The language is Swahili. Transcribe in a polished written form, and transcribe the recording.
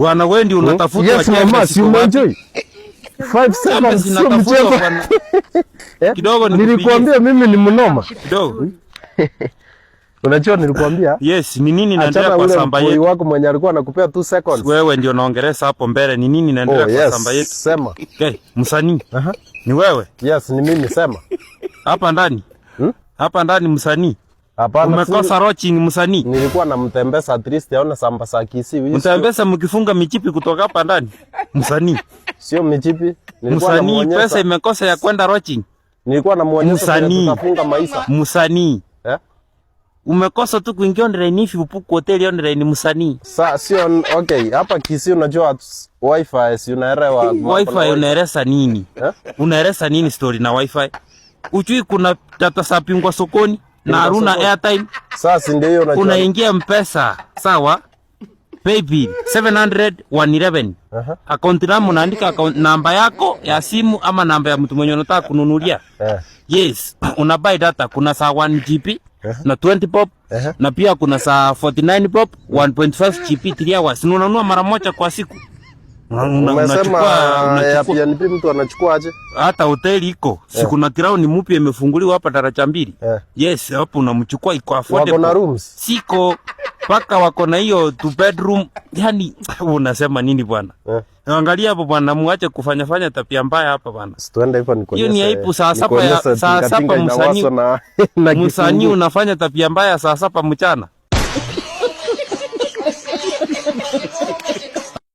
Bwana, wewe ndio unatafutwa. Yes mama, si umeenjoy? 5 seconds sio mchezo. Eh? Kidogo nikupigie. Nilikuambia mimi ni mnoma. Kidogo. Unajua nilikuambia? Yes, ni nini inaendelea Achana kwa ule samba mpoi yetu? wako mwenye alikuwa anakupea 2 seconds. Wewe ndio unaongeleza hapo mbele, ni nini inaendelea Oh, kwa yes. samba yetu? Sema. Okay, msanii. Aha. Ni wewe Yes, ni mimi, sema. Hapa ndani? Hmm? Hapa ndani, msanii. Hapana. Umekosa lodging, msanii. Nilikuwa namtembeza at least aone samba za Kisii. Huyu. Mtembeza mkifunga michipi kutoka hapa ndani. Msanii. Sio michipi. Nilikuwa Msanii, namuonyesha. pesa imekosa ya kwenda lodging. Nilikuwa namuonyesha vile Msanii. tutafunga maisha. Msanii. Eh? Umekosa tu kuingia online hivi ubook hoteli online, msanii. Sa sio okay, hapa Kisii unajua wifi, si unaelewa mambo na Wifi unaeleza nini? Eh? Unaeleza nini story na wifi? Ujui kuna data za pingwa sokoni na Pingwa haruna sokoni. airtime. Sasa ndio hiyo, unajua. Unaingia Mpesa, sawa? Paybill 700 111. Account namba, unaandika account namba yako ya simu ama namba ya mtu mwenye unataka kununulia. Yes, una buy data, kuna saa 1 GB na 20 bob na pia kuna saa 49 bob, 1.5 GB 3 hours. Ni unanunua mara moja kwa siku. Umesema Unachukua ya PNP mtu anachukua aje? Hata hoteli iko. Si kuna Crown mpya imefunguliwa hapa daraja mbili. Yes, hapo unamchukua, iko affordable. Wako na rooms? Siko paka wako na hiyo two bedroom. Yani unasema nini, bwana? Eh. Angalia hapo bwana, muache kufanya fanya tabia mbaya hapa, bwana. Si tuende hivyo nikuonyeshe. Hiyo ni aibu, saa saba Nikuonyeshe saa saba tingatinga msanii inawaswa na msanii kitunguu. unafanya tabia mbaya saa 7 mchana.